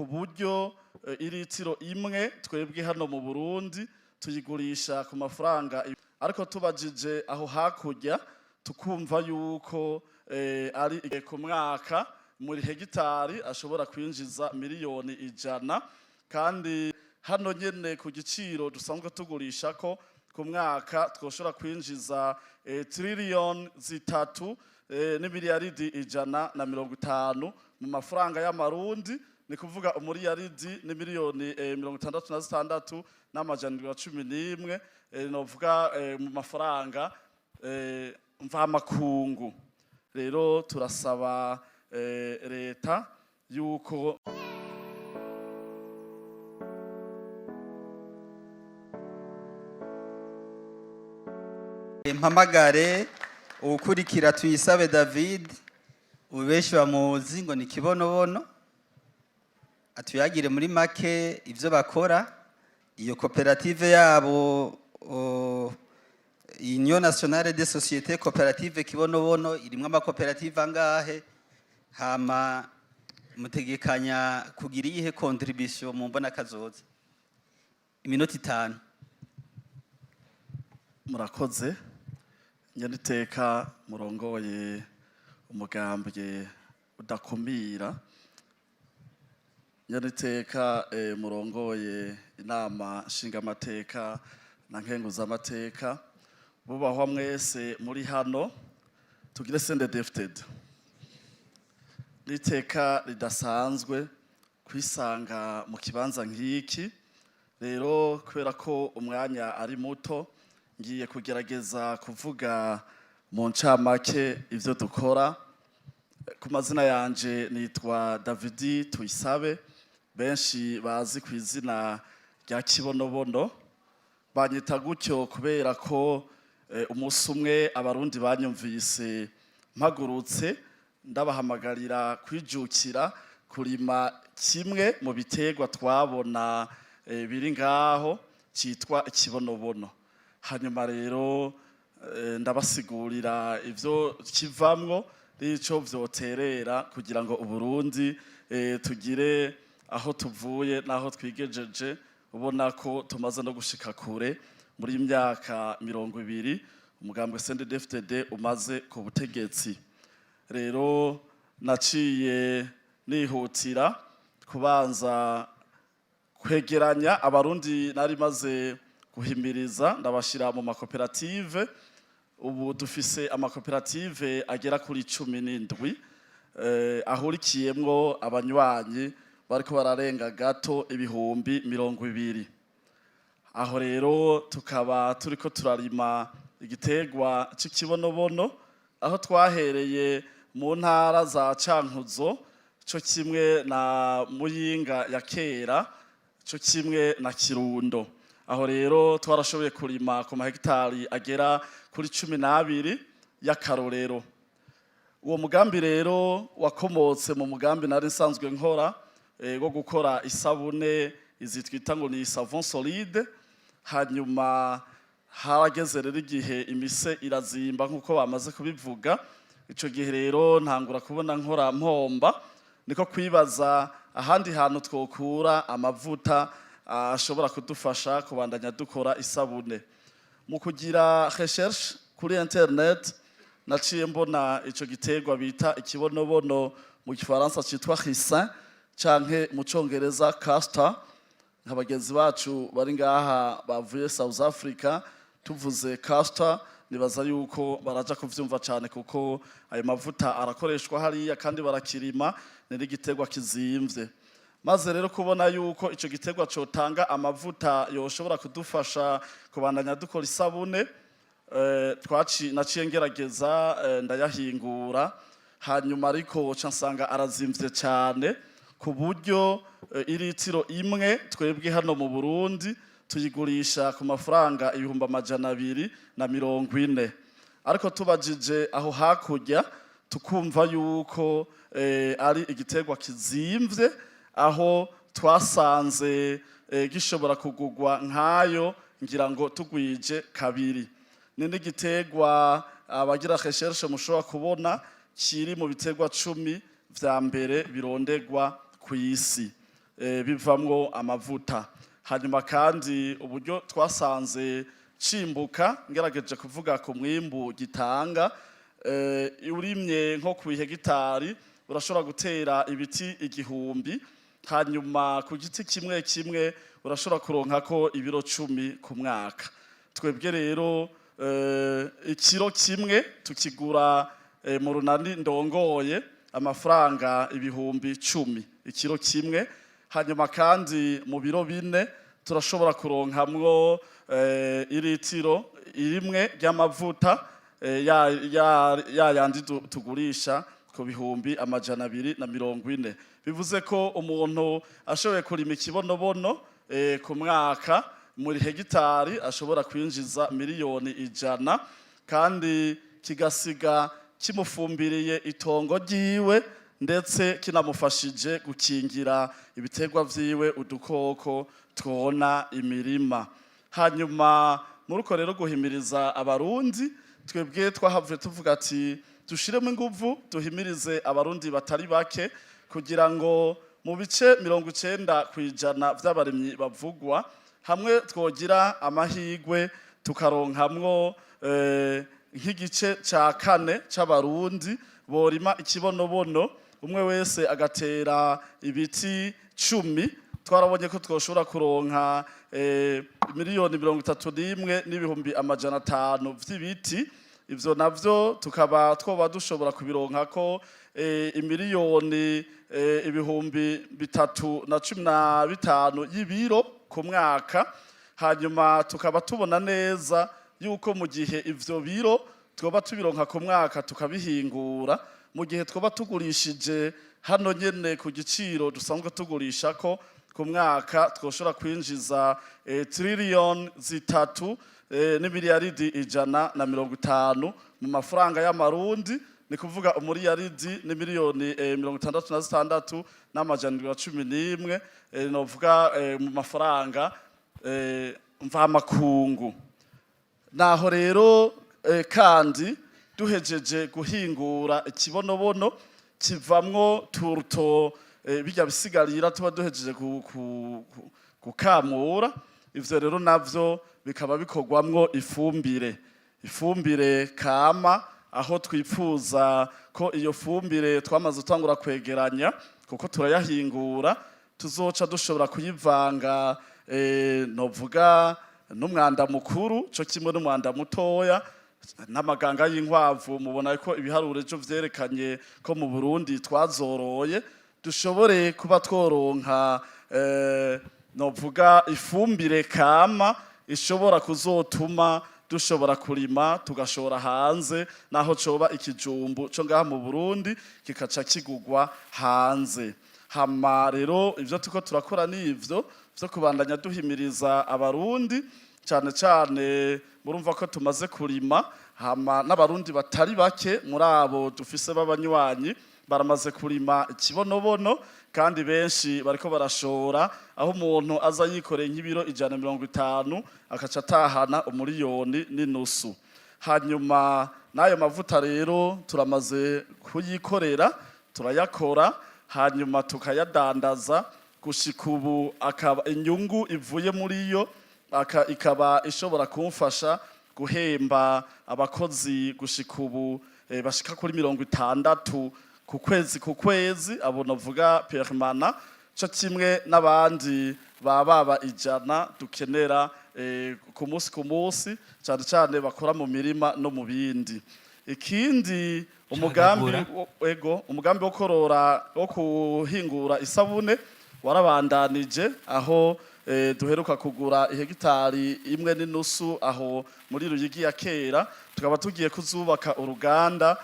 ku buryo iritiro imwe twebwe hano mu Burundi tuyigurisha ku mafaranga, ariko tubajije aho hakurya tukumva yuko ari ku mwaka muri hegitari ashobora kwinjiza miliyoni 100, kandi hano nyene ku giciro dusanzwe tugurisha ko ku mwaka twoshobora kwinjiza 3 trillion n'imiliyaridi 150 mu mafaranga y'amarundi. Ni kuvuga umuriyaridi n'imiliyoni 66,711, novuga mu mafaranga mvamakungu. Rero turasaba leta yuko Mpamagare uwukurikira, Tuyisabe David. Ubu benshi bamuzi ngo ni Kibonobono. Atuyagire muri make ibyo bakora, iyo koperative yabo, Union Nationale des Sociétés Coopératives Kibonobono, irimwo amakoperative angahe? Hama mutegekanya kugira iyihe contribution mu mbona kazoza? Iminota 5. Murakoze, nyeniteka murongoye umugambwe udakumira, nyeniteka murongoye inama nshingamateka na nkenguzamateka, bubahwa mwese muri hano, tugire CNDD-FDD. N'iteka ridasanzwe kwisanga mu kibanza nk'iki. Rero kubera ko umwanya ari muto, ngiye kugerageza kuvuga mu ncamake ivyo dukora. Ku mazina yanje nitwa Davidi Tuyisabe, benshi bazi ku izina rya Kibonobono. Banyita gutyo kubera ko umunsi umwe Abarundi banyumvise mpagurutse ndabahamagarira kwijukira kurima kimwe mu biterwa twabona biri ngaho cyitwa ikibonobono. Hanyuma rero ndabasigurira ivyo kivamwo n'ico vyoterera kugira ngo Uburundi tugire aho tuvuye n'aho twigejeje. Ubona ko tumaze no gushika kure muri myaka 20 umugambwe CNDD-FDD umaze ku butegetsi. Rero naciye nihutira kubanza kwegeranya Abarundi nari maze guhimiriza, ndabashira mu makoperative. Ubu dufise amakoperative agera kuri 17, ahurikiyemwo abanywanyi bariko bararenga gato 20,000. Aho rero tukaba turiko turarima igiterwa c'ikibonobono, aho twahereye mu ntara za Cankuzo co kimwe na Muyinga ya kera co kimwe na Kirundo. Aho rero twarashoboye kurima ku mahegitari agera kuri 12 y'akarorero. Uwo mugambi rero wakomotse mu mugambi nari nsanzwe nkora wo gukora isabune izi twita ngo ni savon solide. Hanyuma harageze rero igihe imise irazimba, nk'uko bamaze kubivuga. Ico gihe rero ntangura kubona nkora mpomba, niko kwibaza ahandi hantu twokura amavuta ashobora kudufasha kubandanya dukora isabune. Mu kugira recherche kuri internet, naciye mbona ico giterwa bita ikibonobono, mu gifaransa citwa ricin canke mu congereza castor. Nka bagenzi bacu bari ngaha bavuye South Africa, tuvuze castor nibaza yuko baraja kuvyumva cane, kuko ayo mavuta arakoreshwa hariya kandi barakirima, ni n'igiterwa kizimvye. Maze rero kubona yuko ico giterwa cotanga amavuta yoshobora kudufasha kubandanya dukora isabune, naciye ngerageza ndayahingura. Hanyuma ariko ca nsanga arazimvye cyane, ku buryo iritiro imwe twebwe hano mu Burundi tuyigurisha ku mafaranga 240,000, ariko tubajije aho hakurya tukumva yuko ari igiterwa kizimvye, aho twasanze gishobora kugugwa nkayo, ngira ngo tugwije kabiri. Ni n'igiterwa abagira recherche mushobora kubona kiri mu biterwa 10 vya mbere birondegwa ku isi. bivamwo amavuta. Hanyuma kandi uburyo twasanze cimbuka, ngerageje kuvuga ku mwimbu gitanga, urimye nko ku hegitari urashobora gutera ibiti 1000, hanyuma ku giti kimwe kimwe urashobora kuronkako ibiro 10 ku mwaka. Twebwe rero ikiro kimwe tukigura mu runani ndongoye amafaranga 10.000 ikiro kimwe. Hanyuma kandi mu biro 4 turashobora kuronkamwo iritiro rimwe ry'amavuta, ya yandi tugurisha ku 240.000. Bivuze ko umuntu ashoboye kurima ikibonobono ku mwaka muri hegitari ashobora kwinjiza 100.000.000, kandi kigasiga kimufumbiriye itongo ryiwe, ndetse kinamufashije gukingira ibiterwa vyiwe udukoko twona imirima. Hanyuma muri uko rero guhimiriza Abarundi, twebwe twahavuye tuvuga ati dushiremo inguvu, duhimirize Abarundi batari bake, kugira ngo mu bice 90% vy'abarimyi bavugwa hamwe twogira amahigwe tukaronkamwo nk'igice ca kane c'Abarundi borima ikibonobono, umwe wese agatera ibiti 10, twarabonye ko twoshobora kuronka 31.500.000 vy'ibiti. Ivyo navyo tukaba twoba dushobora kubironka ko imiliyoni 315.000 y'ibiro ku mwaka. Hanyuma tukaba tubona neza yuko mu gihe ivyo biro twoba tubironka ku mwaka, tukabihingura, mu gihe twoba tugurishije hano nyene ku giciro dusanzwe tugurisha ko ku mwaka, twoshobora kwinjiza 3.150.000.000.000 mu mafaranga y'Amarundi. Ni kuvuga umuriyaridi n'imiliyoni 66.711, novuga mu mafaranga mvamakungu. Naho rero kandi duhejeje guhingura ikibonobono kivamwo tourteau, bijya bisigarira tuba duhejeje gukamura, ivyo rero navyo bikaba bikorwamwo ifumbire kama, aho twipfuza ko iyo fumbire twamaze gutangura kwegeranya, kuko turayahingura, tuzoca dushobora kuyivanga novuga n'umwanda mukuru co kimwe n'umwanda mutoya n'amaganga y'inkwavu. Mubona ko ibiharuro ejo vyerekanye ko mu Burundi twazoroye, dushobore kuba tworonka novuga ifumbire kama ishobora kuzotuma dushobora kurima tugashora hanze, naho coba ikijumbu co ngaha mu Burundi kikaca kigugwa hanze. Hama rero ivyo turiko turakora nivyo vyo kubandanya duhimiriza Abarundi cane cane. Murumva ko tumaze kurima, hama n'Abarundi batari bake muri abo dufise b'abanywanyi baramaze kurima ikibonobono, kandi benshi bariko barashora, aho umuntu aza yikoreye nk'ibiro 150 akaca atahana 1.5 miliyoni. Hanyuma n'ayo mavuta rero turamaze kuyikorera, turayakora, hanyuma tukayadandaza. Gushika ubu akaba inyungu ivuye muri yo ikaba ishobora kumfasha guhemba abakozi gushika ubu bashika kuri 60 ku kwezi ku kwezi, abo navuga permanent, co kimwe n'abandi baba 100 dukenera ku munsi ku munsi, cyane cyane bakora mu mirima no mu bindi. Ikindi, umugambi Cagagura. Ego, umugambi wo korora, wo kuhingura isabune warabandanije, aho duheruka kugura ihegitari 1.5 aho muri Ruyigi ya kera, tukaba tugiye kuzubaka uruganda,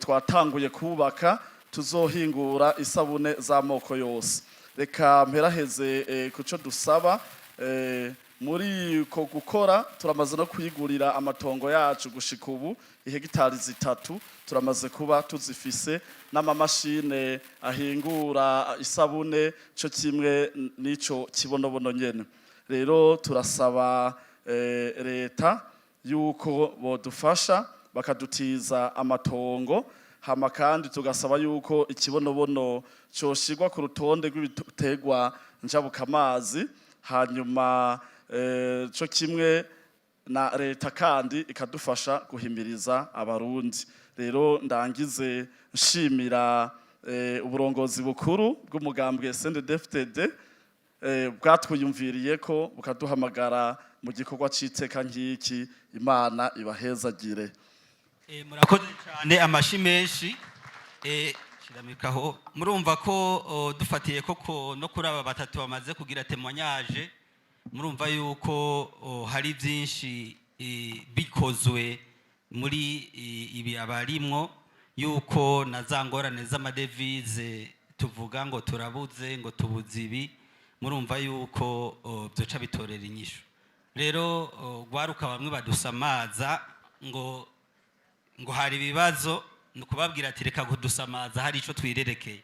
twatanguye kubaka, tuzohingura isabune z'amoko yose. Reka mperaheze kuco dusaba muri uko gukora. Turamaze no kuyigurira amatongo yacu, gushika ubu ihegitari 3 turamaze kuba tuzifise, n'amamashine ahingura isabune co kimwe n'ico kibonobono nyene. Rero turasaba leta yuko bodufasha bakadutiza amatongo. Hama kandi tugasaba yuko ikibonobono coshirwa ku rutonde rw'ibiterwa njabukamazi, hanyuma co kimwe na leta kandi ikadufasha guhimiriza Abarundi. Rero ndangize nshimira uburongozi bukuru bw'umugambwe CNDD-FDD bwatwiyumviriye ko bukaduhamagara mu gikorwa c'iteka nk'iki. Imana ibahezagire. Murakoze cyane, amashi menshi. Shiramikaho. Murumva ko dufatiye koko no kuri aba batatu bamaze kugira témoignage, murumva yuko hari byinshi bikozwe muri ibi abarimwo, yuko na za ngorane z'ama devises tuvuga ngo turabuze, ngo tubuze ibi, murumva yuko byoca bitorera inyishu. Rero gwaruka bamwe badusamaza ngo hari ibibazo, ni ukubabwira ati: "Reka kudusamaza, hari ico twirerekeye."